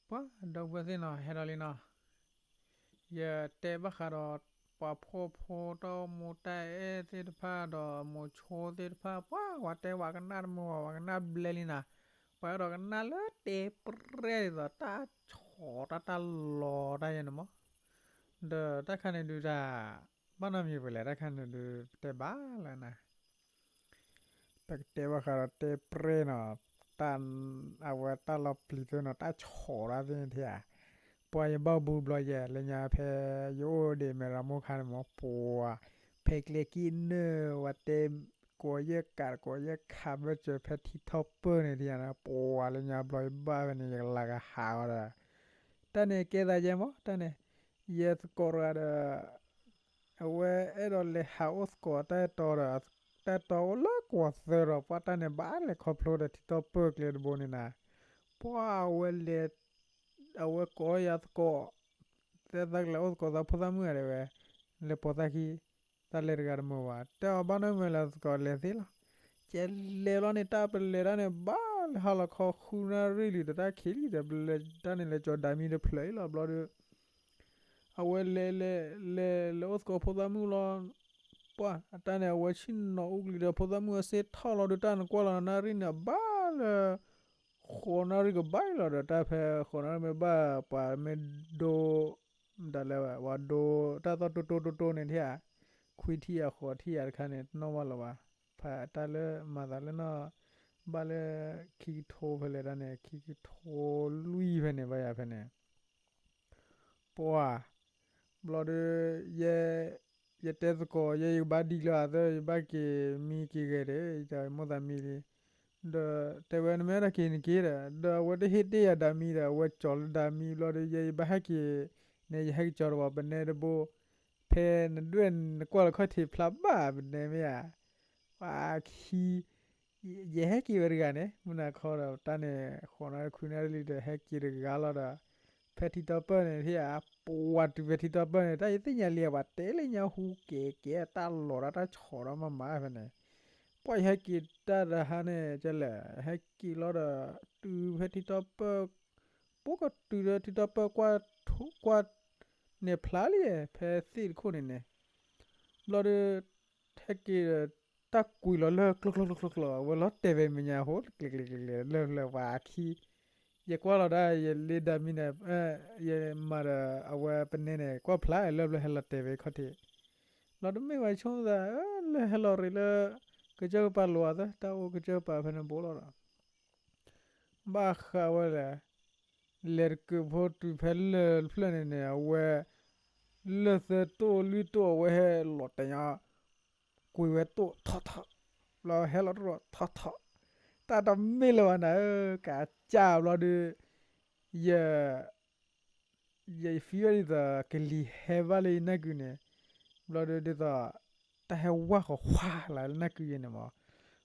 ပှၤဒီပုၢ်ဝဲၢ်သ့ၣ်နီၤ ဟဲဒီးလံနီၤ, ယတဲဘၣ်ဃးဒီး ပှၤဖှီၣ်ဖိတၢ်အိၣ်မူတၢ်အဲၣ်သ့ၣ်တဖၣ်ဒီး မိၤဆိသ့ၣ်တဖၣ် ပှၤဝဲတဲဝဲကနၣ်တမုာ်ဝဲ ဝဲကနၣ်ဘျဲလံနီၤ, ပှၤအဲၣ်ဒိးကနၣ်လၢတဲပြဲၢ်ဒ်သိး တၢ်ဆီၣ်တၢ်တၢ်လီၤတၢ်ယဲန့ၣ်မး, ဒီးတၢ်ခါန့ၣ်ဒုးတၢ် ဘၣ်နီတမံၤပလဲၣ် တၢ်ခါန့ၣ်ဒုး ပတဲဘၣ်လၢနၤ ပကတဲဘၣ်ဃးဒီးတဲပြဲၢ်နီၤ, တၢ် အဝဲတၢ်လီၤပျံၤသ့ၣ်နီၤ တၢ်ဆီၣ်တၢ်သ့ၣ်န့ၣ်ထံဧါ, ပှၤယဘၣ်ဘူးဘျီယဲ လၢညါဖဲ ယအိၣ်ဒံးမဲၢ်ရမိၢ်ခါန့ၣ်မး ပှၤ ဖဲကျဲကံၣ်နၢၣ် ဝဲတဲ ကိးယဲၢ်ကး ကိးယဲၢ်ခးဘၢၣ်စၢၤ ဖဲထံထီၣ်ပၢၢ်န့ၣ်ထံဧါ, ပှၤလၢညါဘျီယဘၣ်ဖဲန့ၣ် ယကလၤကဟးအီၤဒီး တၢ်န့ၣ်ကဲသးယဲမး တၢ်န့ၣ် ယသကိးတဂၤဒီး အဝဲအဲၣ်ဒိးလဲၤဟးအိၣ်သကိးတၢ်အဲၣ်တီဒီး တၢ်အဲၣ်တီအိၣ်လၢကီၢ်သၢဒီး ပှၤတၢ်န့ၣ်ဘၣ်လဲၤခီဖျိဒီးထံထီၣ်ပၢၢ်ကျဲတဘိန့ၣ်နၤ, ပှၤအဝဲလဲၤ အဝဲကိးယၤသကိး တဲသးကလဲၤအိၣ်သကိးသးဖိသၣ်မုၣ်ဧါတဲဝဲ, လဲၤပိာ်သးခံ တၢ်လဲၤတဂၤတမုာ်ဘၣ် တဲအီၤဘၣ်နီတမံၤလၢသကိးလဲၤသ့လီၤ, ကဲလဲၤလီၤန့ၣ် တၢ်ပလဲၤတၢ်န့ၣ် ဘၣ်လၢဟါလီၤခီဃုနၣ်ရံၣ်လံဒီး တၢ်ခံးလံဒီး ပလဲၤတၢ်န့ၣ် လဲၤကၠီၤဒၤမံတဖျၢၣ်အံၤလီၤ ဘျီဒီး အဝဲလဲၤလဲၤလဲၤ လဲၤအိၣ်သကိးဖိသၣ်မုၣ်လီၤ, ပှၤအတၢ်န့ၣ် အဝဲဆ့ၣ်နီၤအူကလံၤဒီး ဖိသၣ်မုၣ်အစ့ထီၣ်လီၤဒီး တၢ်နကွၢ်လီၤနၣ်ရံၣ်န့ၣ် ဘၣ်လၢ ဃိးနၣ်ရံၣ်ကဘၣ်အံၤလီၤဒီး တၢ်ဖဲဃိးနၣ်ရံၣ်မ့ၢ်ဘၣ် ပှၤမ့ၢ်ဒိ ဒၣ်လဲာ်ဝဲ ဝဲဒိ တၢ်သီၣ်တိတိတိတိန့ၣ်ထံၣ်ဧါ, ခွံထံၣ်ဧါ ဃိးထံၣ်ဧါတခါန့ၣ် တနီၣ်ဘၣ်လၢၤဘၣ်, ဖဲအတၢ်လၢမၤသးလၢနီၢ် ဘၣ်လၢ ခံကထိဖဲလဲၣ်တၢ်န့ၣ် ခံကထိလွံၢ်ဖဲန့ၣ် ဘၣ်ယၤဖဲန့ၣ် ပှၤ ဘျီဒီး ယဲ ယတဲသကိး ယဲယကဘၣ်ဒံလၢအသၢ ယဘၣ်က့ၤမံက့ၤဂဲၤဒီး ယမိၣ်သးမံလံ, ဒီးတဲဝဲနမ့ၢ်အဲၣ်ဒိးက့ၤနက့ၤဒီး ဒီးအဝဲတဟ့ၣ်တ့ၢ်ယၤဒၤမံဒီး အဝဲကၠီၤလၢဒၤမံဘျီဒီး ယဲယဘၣ်ဟဲက့ၤ နဲယဟဲက့ၤကၠီၤတဘၣ် ပနဲတဘိ, ဖဲနဒွဲၣ်နကွၢ်လၢခီၣ်ထံးဖျါဘၣ် ပနဲမ့ၢ်ဧါ, ပှၤခံ ယဟဲက့ၤဝဲတဂၤန့ၣ် မုၢ်နၤခီဒီး တၢ်န့ၣ် ဃိးနၣ်ရံၣ်ခွံနၣ်ရံၣ်လံဒီး ဟဲက့ၤတဂၤလီၤဒီး ဖဲထံတီၢ်ပၢၢ်န့ၣ် ထံၣ်ဧါ ပှၤတုၤဖဲထံတီၢ်ပၢၢ်န့ၣ် တၢ်ယသ့ၣ်ညါလံ ပှၤတဲလၢညါဟူကဲကဲ တၢ်လီၤတၢ်တၢ်ဆီၣ်ဒီးမၤမၤဖဲန့ၣ် ပှၤယဟဲက့ၤတၢ်တဟါန့ၣ် ကလဲၣ် ဟဲက့ၤလီၤဒီး တုၤဖဲထံတီၢ်ပၢၢ် ပကတုၤဒီးထံတီၢ်ပၢၢ်ကွၢ် ကွၢ် န့ၣ်ဖျါလံ ဖဲသ့ၣ်တခိၣ်န့ၣ်န့ၣ် ဘျီဒီး ဟဲက့ၤဒီး တၢ်ကွံာ်လီၤလၢကျိကျိကျိကျိ အဝဲလီၤတဲာ်ဝဲမဲာ်ညါဟိ ကျဲၤကျဲၤကျဲၤကျဲၤ လၢလၢပှၤခံ ယကွၢ်လီၤဒၣ် ယလ့ဒၤမံန့ၣ် ယမၤဒီး အဝဲပနဲန့ၣ် ကွၢ်ဖျါ လၢဘျီဟဲလီၤတဲာ်ဝဲခီၣ်ထံး ဘျီတမ့ၢ်ဝဲဆိသး လၢဟဲလီၤရ့လၢ ကစၢၢ်ကပၤလိၤအသး တၢ်အိၣ်ကစၢၢ်ကပၤဖဲန့ၣ်ဘိလီၤဒီး ဘၣ်ဃးဝဲလဲၣ် လဲၤတကုးဖိတုၤဖဲလၢၢ်တဖျၢၣ်န့ၣ်န့ၣ် အဝဲ လၢၢ်သၢတိၢ်လွံၢ်တိၢ် အဝဲဟဲလီၤတဲာ်ညါ ကွံာ်ဝဲတိၢ်ထီၣ်ထီၣ် ဘျီဟဲလီၤတိၢ်ထီၣ်ထီၣ် တၢ်တမ့ၢ်လၢၤဘၣ်နၤဧၢ ကးစၢ်ဘျီဒီး ယ ယ ယ feel ဝဲဒ်သိး ကလံၤဟဲဘၣ်လၢယနၢ်ကုန့ၣ် ဘျီဒီးဒ်သိး တၢ်ဟဲဝါဃီၤခွါလၢနၢ်ကုယဲန့ၣ်မး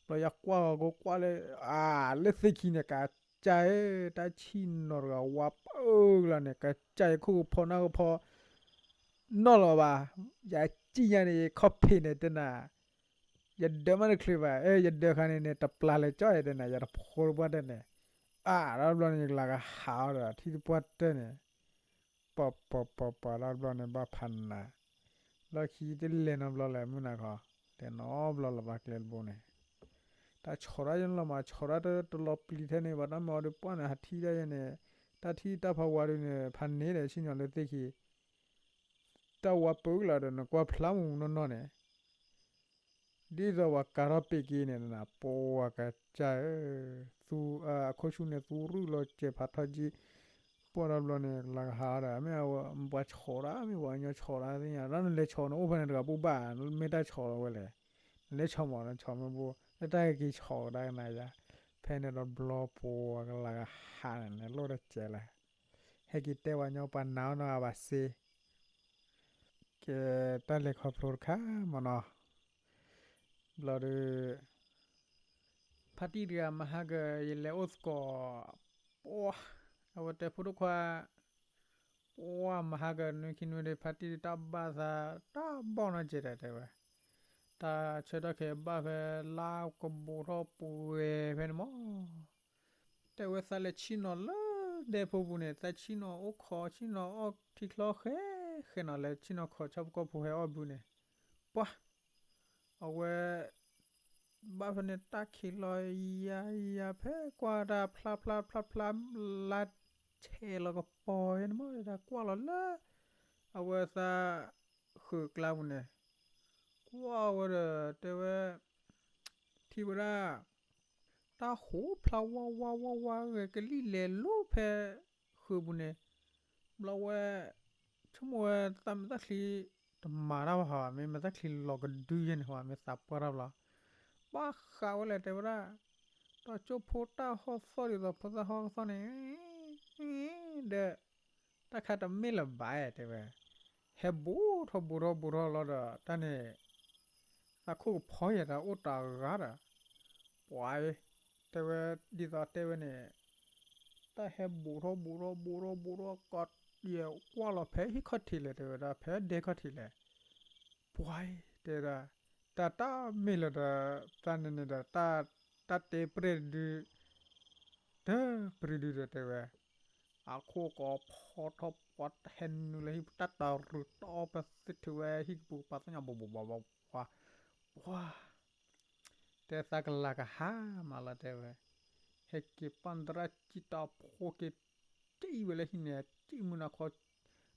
ဘျီယကွၢ်ဃီၤကိးကွၢ်လၢ အၢ လၢသ့ၣ်ခံန့ၣ် ကးစၢ်ဧၢ တၢ်ဆ့ၣ်နီၤတဂၤ ဝါပၢၢ်ကလီၤန့ၣ် ကးစၢ် ယခိၣ်ကဖီနၢ်ကဖီ နီၢ်လီၤဘၣ် ယစံၣ်ညါန့ၣ် ယခီၣ်ဖံးန့ၣ်တဲနၤ ယဒၢးမးတချုးဘၣ် အဲ ယဒၢးခါန့ၣ်န့ၣ် တပျၢ်လဲၤကၠီၣ်ယဲတဲနၤ ယတဖိတပှၢ်တၢၢ်န့ၣ် အၢ ဒီးဘျီန့ၣ် ယကလၤကဟးအီၤဒီး ထံတပှၢ်တၢၢ်န့ၣ် ပှၤပှၤပှၤပှၤလီၤဘျီန့ၣ် ဘၣ်ဖးနး လီၢ်ခံတလဲၤနီတဘျီလၢၤ မုၢ်နၤခီ လဲၤနီတဘျီလၢၤဘၣ်ကျဲတဘိန့ၣ် တၢ်ဆီၣ်တၢ်ယဲန့ၣ်လီၤမး ဆီၣ်တၢ်တလီၤပျံၤထဲန့ၣ် ဘၣ်တၢ်မၤအီၤဒီးပှၢ်န့ၣ် ဟးထံၣ်ဒၣ်ယဲန့ၣ် တၢ်ထံၣ်တၢ်ဖးဝါဒုးန့ၣ် ဖးန့ၢ်ဒီးဆ့ၣ်နီၤလၢသ့ၣ်ခံ တၢ်ဝါပၢၢ်ကလီၤဒီး နကွၢ်ဖျါမူးမူးနီၢ်နီၢ်န့ၣ် ဒ်သိးပှၤကၤထီၣ်ပ့းက့န့ၣ် ပှၤကစၢ်ဧၢ သူ အခိၣ်ဆူၣ်န့ၣ် သူရုၢ်လီၤစဲးဖးထီၣ်ကံ ပှၢ်ဒီးဘျီန့ၣ် လၤကဟးဒီး မ့ၢ်အဝဲ ပှၤဆီၣ်တၢ် မ့ၢ်ပှၤကညီဆီၣ်တၢ်သ့ၣ်ညါ တၢ်နလဲၤဆီၣ်နအိၣ်ဖဲန့ၣ်တဂၤပူၤဘၣ် မ့ၢ်တၢ်ဆီၣ်လီၤဝဲလဲၣ် နလဲၤဆီၣ်မး နဆီၣ်မ့ၢ်ဘိ လၢတၢ်က့ၤဆီၣ်ကဒါကနၤယၤ ဖဲန့ၣ်ဒီးဘျီပှၤကလၤကဟးန့ၣ် နလိၣ်တစဲးလဲၣ် ဟဲက့ၤတဲပှၤညီပှၤနၤအီၤနီၤအဘၣ်စ့ ကဲ တၢ်လဲၤခီဖျိတခါမ့ၢ်နီၤ ဘျီဒီး ဖါတံၢ်တဂၤမဟါက ယလဲၤအိၣ်သကိး ပှၤ အဝဲတဲဖိဒိၣ်ခွါ ပှၤမဟါက နွံခံနွံဒီး ဖါတံၢ်တၢ်ဘၣ်သး တၢ်ဘီၣ်နီၢ်ကဲးတၢ်တဲဝဲ တၢ်ဆၢထီၣ်ခဲအံၤဘၣ်ဖဲ လါကဘူးထီၣ်ပှဲၤဖဲန့ၣ်မး တဲဝဲသးလဲၤဆ့ၣ်နီၤလၢ ဒဲဖိပူၤန့ၣ် သးဆ့ၣ်နီၤအိၣ်ခိး ဆ့ၣ်နီၤအီၣ်ထံချီဃဲ ဃဲနီၤ လဲၤဆ့ၣ်နီၤခိးဆၣ်ဖိကီၢ်ဖိဟဲအီၣ်ဘုန့ၣ်, ပှၤ, အဝဲ ဘၣ်ဖဲန့ၣ် တၢ်ခံးလီၤယၤယၤ ဖဲကွၢ်တၢ်ဖျါဖျါဖျါဖျါ လါဆဲးလီၤကပီၤန့ၣ်မ့ၢ် တၢ်ကွၢ်လီၤလၢ အဝဲသး ဃုာ်ကျါပူၤန့ၣ်, ကွၢ်ဝဲဒီးတဲဝဲ, ထံၣ်ဝဲဒၣ် တၢ်ဟူးဖျါဝါဝါဝါဝါ ဂဲၤကလံၣ်လဲၤလိၤဖဲ ဃုာ်ပူၤန့ၣ်, ဘျီဝဲ ဆိကမိၣ်ဝဲသးမဲာ်သၣ်ချံ တမၤတၢ်ဘၣ်ဟီ မ့ၢ်မဲာ်သၣ်ချံလီၤကဒုယဲန့ၣ်ဟီ မ့ၢ်သးပှၢ်တၢ်ဘျီ, ဘၣ်ဃးဝဲလဲၣ်တဲဝဲဒၣ်, ဒီးကၠိဖိတၢ်ဟီၣ်သီၣ်ဒ်သိးဖိသၣ်ဟီၣ်ကသီၣ်န့ၣ် ဒီး တၢ်ခါတမ့ၢ်လၢၤဘၣ်တဲဝဲ, ဟဲဘူးထီၣ်ဘူးထီၣ်ဘူးထီၣ်လီၤဒီး တၢ်န့ၣ် သးခိၣ်ကဖီယဲၢ်တၢ်အိၣ်တၢ်ဂၤဒီး, ပှၤ, တဲဝဲ, ဒ်သိးတဲဝဲန့ၣ်, တၢ်ဟဲဘူးထီၣ်ဘူးထီၣ်ဘူးထီၣ်ဘူးထီၣ် ကီးယဲၢ်ကွၢ်လီၤဖဲဟံၣ်ခီၣ်ထံးလဲၣ်တဲဝဲဒၣ် ဖဲဒဲခီၣ်ထံးလဲၣ်, ပှၤ, တဲဝဲဒၣ်, တၢ်တၢ်မ့ၢ်လၢၤဒီး တၢ်န့ၣ်န့ၣ်ဒီး တၢ်တဲပြဲၢ်တဒု တပြံဒုဒီးတဲဝဲ, အခိၣ်ကီးဖီထီၣ်ပှၤဟဲနုာ်လၢဟံၣ်ပူၤ တၢ်တရူးတီပသ့ထုးဝဲဟံၣ်ကပူၤကပၤသ့ၣ်ညါ ဘီဘီဘီဘီဘီ, ပှၤ, တဲသးကလၤကဟါမးလီၤတဲဝဲ, ဟဲက့ၤပာ်တရၣ်ကံၣ်တီဖိက့ၤ ကံၣ်ဝဲလၢဟံၣ်န့ၣ် ကံၣ်မုၢ်နၤခီ,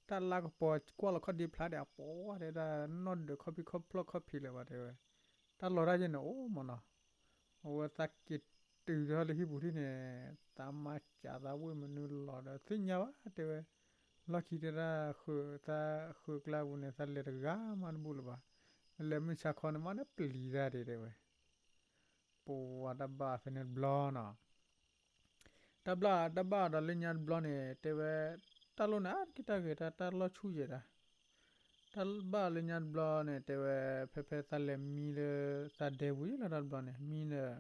တၢ်လါကပီၤကွၢ်လီၤခီၣ်ဒ့ဖျါဒီး အပှၤတဲဒၣ် နီၢ်ဒုးခီၣ်ဖံးခီၣ်ဖျီၣ်ခီၣ်ဖံးလၢၤဘၣ်တဲဝဲ, တၢ်လီၤတၢ်ယဲန့ၣ်အိၣ်မးနီၤ, အဝဲသးက့ၤတုၤထီၣ်လၢဟံၣ်ပူၤထံၣ်န့ၣ် သးမၤစးသးဝ့ၢ်မနုၤလီၤဒီးသ့ၣ်ညါဘၣ်တဲဝဲ, လီၢ်ခံတဲဒၣ်ဃုာ်သး ဃုာ်ကျါပူၤန့ၣ် သးလဲၤတဂၤမးတဘူၣ်လၢၤဘၣ်, လဲၤမုၢ်ဆါခီန့ၣ်မးန့ၣ်ပျံၤတၢ်ဒံးတဲဝဲ, ပဝဲတၢ်ဘၣ်ဖဲန့ၣ်တဘျီနီၤ တၢ်ဘျၣ် တၢ်ဘၣ်ဒီးလၢညါတဘျီန့ၣ် တဲဝဲ, တၢ်လိၣ်န့ၣ် အါတက့ၢ်တၢ်ဂ့ၤတၢ် တၢ်လီၢ်ဆူၣ်ယဲၢ်တၢ်, တၢ်ဘၣ်လၢညါတဘျီန့ၣ် တဲဝဲ, ဖဲဖဲသးလဲၤမံလၢ သးဒဲပူၤယဲၢ်လီၤတၢ်တဘျီန့ၣ် မံဒီး,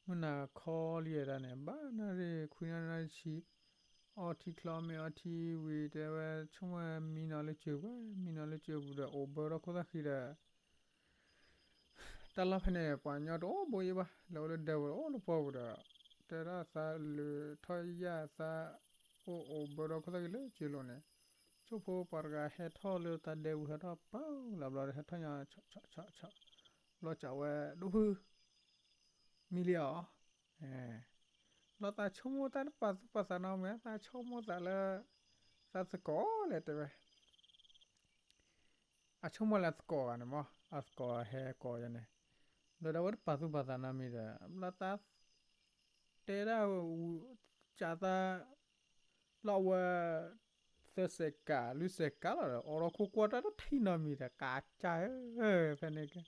မုၢ်နၤခီလံယဲၢ်တၢ်န့ၣ် ဘၣ်နၣ်ရံၣ်ခွံနၣ်ရံၣ်ဆံ, အီထံချီမ့ၢ်အီထံဝံၤ တဲဝဲဆိကမိၣ်ဝဲမံနီၤလၢစၢၤပူၤ မံနီၤလၢစၢၤပူၤဒီး အိၣ်ဘၢဒီးခိၣ်သၣ်ဃံဒီး တၢ်လီၢ်ဖဲန့ၣ် ပှၤကညီတအိၣ်ဘိယဲၢ်ဘၣ် လဲၤအိၣ်လၢဒဲပူၤဒီး အိၣ်လၢပှၢ်ပူၤဒီး, တဲဒၣ်သးလုးထီၣ်ယၣ်သး, အိၣ်အိၣ်ဘၢဒီးခိၣ်သၣ်ဃံလၢစၢၤလိၤန့ၣ်, ကၠိဖိပှၤတဂၤဟဲထီၣ်လၢသးဒဲပူၤ ဟဲထီၣ်ပာ်လၢဘျီဒီး ဟဲထီၣ်ညါ, ဘျီစံးဝဲ, ဒိၣ်ဖု, မံလံဧါ, ဘျီသးဆိကမိၣ်တၢ်တပာ်သူၣ်ပာ်သးနီတမံၤ သးဆိကမိၣ်သးလၢ သးသကိးလဲၣ်တဲဝဲ အဆိကမိၣ်လၢအသကိးဂၤန့ၣ်မး အသကိးဟဲကိးယၤန့ၣ်, ဘျီဒီးအဝဲတပာ်သူၣ်ပာ်သးနီတမံၤဒီး ဘျီသးတဲဒၣ်, ကးသး, လီၤဝဲ, သၢစဲးကး လွံၢ်စဲးကးလီၤဒီး အိးထီၣ်ခိၣ်ကွၢ်တၢ်တထံၣ်နီတမံၤဒီး ကးကၢ်ဧၢ, ဖဲန့ၣ်ကဲ,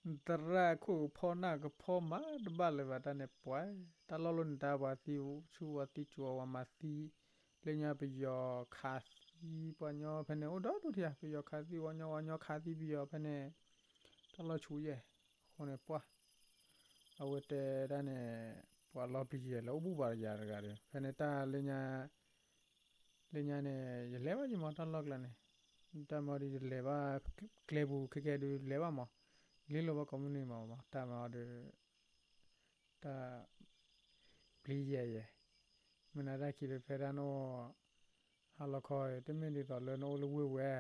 သရၣ်ခိၣ်ကဖီနၢ်ကဖီမၤတဘၣ်လၢၤဘၣ်တၢ်န့ၣ်ပှၤ, တၢ်လီၢ်လီၤန့ၣ် တၢ်ပှၤသံဆူၣ်ဝဲသံစူၤဝဲမၤသံ, လၢညါပယီၤခးသံပှၤကညီဖဲန့ၣ် အိၣ်ဒီဒူၣ်ထံဧါ ပယီၤခးသံဝဲညီ ဝဲညီခးသံပယီၤဖဲန့ၣ်, တၢ်လီၢ်ဆူၣ်ယဲၢ်, အဃိန့ၣ်ပှၤ အဝဲတဲဒၣ်န့ၣ်, ပှၤလီၤပျံၤယဲၢ်လၢအိၣ်ဘူၣ်ဘၣ်တယၤတဂၤဒီး ဖဲန့ၣ်တၢ်လၢညါ, လၢညါန့ၣ် ယလဲၤဘၣ်ယမၤတၢ်လီၢ်ကျါန့ၣ်, တၢ်မၤဒီးယလဲၤဘၣ်, ကျဲပူၤခဲကဲဒုးလဲၤဘၣ်မး, လ့လိာ်ဘၣ်ကိးမုၢ်နံၤမးမး တၢ်မၤအီၤဒီး တၢ် ပျံၤယဲၢ်ယဲၢ်, မုၢ်နၤတၢ်ခံးဖဲဖဲဒၣ်နအိၣ်, ဟါလီၤခီ တမ့ၢ်ဒ်သိးလၢနအိၣ်လၢဝ့ၢ်ဝဲ,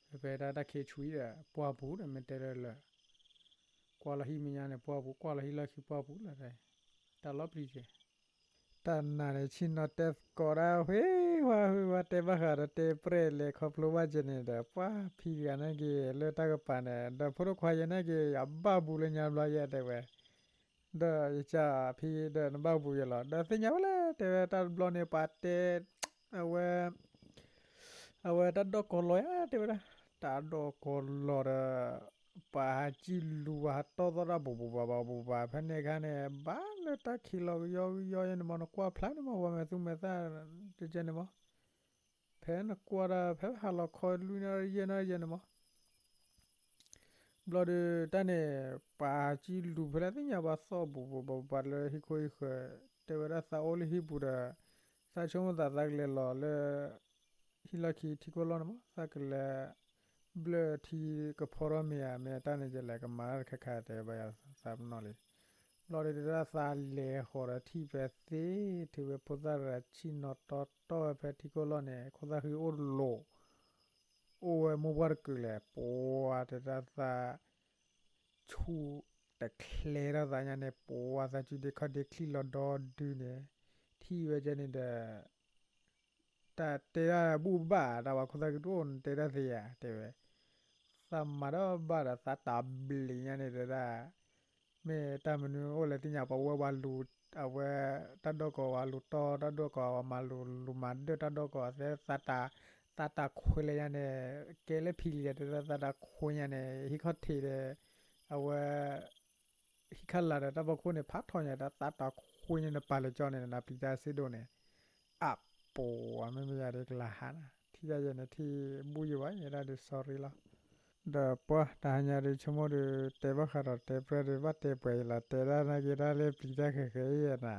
ဖဲဖဲဒၣ်တၢ်ခံးဆူၣ်ဒီး ပှၢ်ပူၤဒီးမ့ၢ်တဲလၢလၢ, ကွၢ်လီၤဟံၣ်မဲာ်ညါန့ၣ် ပှၢ်ပူၤ ကွၢ်လီၤဟံၣ်လီၢ်ခံပှၢ်ပူၤလီၤ, တၢ်လီၤပျံၤယဲၢ် တၢ်နာ်န့ၣ်ဆ့ၣ်နီၤတဲသကိးတၢ် ဝ့ၢ်ဝါဝ့ၢ်ဝါ တဲဘၣ်ဃးဒီးတဲပြဲၢ်လဲၤခီဖျိဘၣ်ကဲန့ၣ်ဒီး ပှၤဖံဂၤနာ်က့ၤလၢတၢ်ကပၤန့ၣ် ဒီးဖိဒိၣ်ခွါယဲနာ်က့ၤ အဘၣ်ဘူးလၢညါဘျီယဲတဲဝဲ, ဒီးယကဖံဒီးနဘၣ်ဘူးယဲလီၤ ဒီးသ့ၣ်ညါဝဲလဲၣ် တဲဝဲတၢ်တဘျီန့ၣ် ပှၤတဲ အဝဲ အဝဲတၢ်ဒီၣ်ကီၤလီၤဧါ တဲဝဲဒၣ်, တၢ်ဒီၣ်ကီၤလီၤဒီး ပှၤဟးကံၣ်လူၤ ပှၤဟးတီၢ်သီၣ်တၢ် ဘူးဘူးဘၣ်ဘၣ်ဘူးဘၣ် ဖဲန့ၣ်အခါန့ၣ် ဘၣ်လၢတၢ်ခံးလီၤကယီကယီယဲန့ၣ်မး နကွၢ်ဖျါန့ၣ်မး ပှၤမဲာ်သူမဲာ်သၣ် တကဲန့ၣ်မး, ဖဲနကွၢ်တၢ် ဖဲဟးလီၤခီလွံၢ်နၣ်ရံၣ်ယဲၢ်နၣ်ရံၣ်ယဲၢ်န့ၣ်မး ဘျီဒီးတၢ်န့ၣ် ပှၤဟးကံၣ်လူၤဖဲလဲၣ်သ့ၣ်ညါ ပှၤသီၣ်ဘူးဘူးဘၣ်ဘၣ်လၢဟံၣ်ခိၣ်ဟံၣ်ဃၢၤ, တဲဝဲဒၣ်သးအိၣ်လၢဟံၣ်ပူၤဒီး သးဆိကမိၣ်သးသးကလဲၤလီၤလၢ ဟံၣ်လီၢ်ခံထံခိၣ်လီၢ်န့ၣ်မး သးကလဲၤ ဘျၢၣ်ထံကဖီထီၣ်မ့ၢ်ဧါ မ့ၢ်တၢ်န့ၣ်ယလဲၤကမၤတၢ်တခါခါ တဲဘၣ်ယၤသးပနီၣ်လံ, ဘျီ ဘျီဒီးတဲဒၣ်သးလဲၤဃီၤဒီးထံၣ်ဖဲသ့ၣ် ထုးဝဲဖိသၣ်တဂၤဆံၣ်နီၤတီတီဝဲဖဲထံခိၣ်လီၢ်န့ၣ် ခိၣ်သၣ်ဃံအိၣ်လိၤ အိၣ်ဝဲမိၢ်ပှၢ်တကုာ်လဲၣ် ပှၤတဲဒၣ်သး ဆူၣ်တချဲထီၣ်သးညါန့ၣ် ပှၤသးစုဒ့ခီၣ်ဒ့ချံလီၤဒီဒုန့ၣ် ထံၣ်ဝဲကဲန့ၣ်ဒီး တၢ်တဲဒၣ်ဘူၣ်ဘၣ် တၢ်ဝဲခိၣ်သၣ်ဃံတအိၣ်နတဲဒၣ်သ့ဧါ တဲဝဲ, သးမၤဒီးဘၣ်ဒီးသးတၢ်ဘျံးညါန့ၣ်တဲဒၣ်, မ့ၢ်တၢ်မနုၤအိၣ်လဲၣ်သ့ၣ်ညါ ပှၤဝဲဝဲလူၤ အဝဲ တၢ်ဒီၣ်ကိးဝဲလူၤတီ တၢ်ဒီၣ်ကိးဝဲမၤလူၤ လူၤမၤဒၢၣ်တၢ်ဒီၣ်ကိးသဲ သးတၢ်ခွဲးလဲၣ်ညါန့ၣ်, ကဲလၢဖံလံၤ တဲဒၣ်သးတၢ်ခွဲးညါန့ၣ် ဟံးခီၣ်ထံးဒီး အဝဲ ဟံးခါလာ်ဒီးတၢ်ဖီခိၣ်န့ၣ် ဖးထီညါ တၢ်သးတၢ်ခွံန့ၣ် နပာ်လၢကၠီန့ၣ် နပျံၤတၢ်စ့ဒိၣ်န့ၣ်, အပူၤ မ့မ့ၢ်ယၤဒီးကလၤဟးနၤ ထံၣ်တၢ်ယဲန့ၣ် ထံၣ်ဘူၣ်ယိာ်ဘၣ် ယဲဒၣ်ဒုး sorry လီၤ. ဒီးပှၤတဟါညါဒုး ဆိကမိၣ်ဒုး တဲဘၣ်ဃးဒီးတဲပြဲၢ်ဒုး ဘၣ်တဲပှဲၤယလီၤ တဲဒၣ်နာ်က့ၤတၢ်လၢပျံၤတၢ်ဃဲးဃဲးယဲနၤ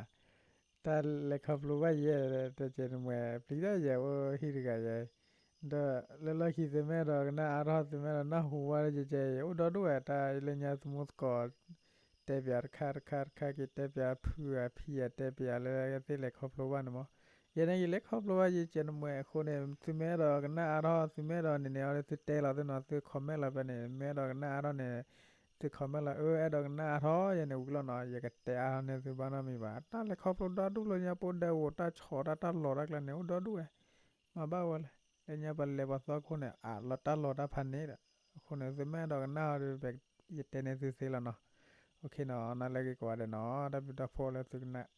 တၢ်လဲၤခီဖျိဘၣ်ယဲ တဲကဲနမွဲ ပျံၤတၢ်ယဲအိၣ်ဟံၣ်တဂၤယဲ, ဒီးလၢလီၢ်ခံသုမ့ၢ်အဲၣ်ဒိးကနၣ်အါထီၣ် သုမ့ၢ်အဲၣ်ဒိးနၢ်ဟူဘၣ်လၢယဲယဲ အိၣ်ဒီဒူၣ်ဝဲ တၢ်လၢညါသမူသကိး တဲပၠးတခါတခါတခါက့ၤ တဲပၠးဖုအဖံအတဲပၠးလၢသ့ၣ်လဲၤခီဖျိဘၣ်န့ၣ်မး, ယဲန့ၣ်က့ၤလဲၤခီဖျိဘၣ်ယဲကဲနမွဲအဃိန့ၣ် သုမ့ၢ်အဲၣ်ဒိးကနၣ်အါထီၣ် သုမ့ၢ်အဲၣ်ဒိးန့ၣ်န့ၣ် အီၤသုတဲလီၤသ့ၣ်နီၤ သု comment လီၤဖဲန့ၣ် မ့ၢ်အဲၣ်ဒိးကနၣ်အါထီၣ်န့ၣ် သု comment လီၤ အၢ အဲၣ်ဒိးကနၣ်အါထီၣ်ယဲန့ၣ်ဝံၤလီၤနီၤ ယကတဲအါထီၣ်န့ၢ်သုဘၣ်နီတမံၤဘၣ် တၢ်လဲၤခီဖျိဒီဒူၣ်လၢညါပအိၣ်ဒဲးအိၣ် တၢ်ဆီၣ်တၢ်တၢ်လီၤတၢ်ကျဲန့ၣ် အိၣ်ဒီဒူၣ်ဝဲ မၤဘၣ်ဝဲလဲၣ် လၢညါပလဲၤပှၤသီခိၣ်န့ၣ် အလီၤတၢ်လီၤတၢ်ဖးန့ၣ်ဒီး အဃိန့ၣ် သုမ့ၢ်အဲၣ်ဒိးကနၣ်အီၤဒီး ယတဲန့ၢ်သုသ့လီၤနီၤ OK နီၤ နလၢဂ့ၤကိးဂၤဒဲးနီၤ တၢ်ဘျုးတၢ်ဖှိၣ်လၢသုကနၣ်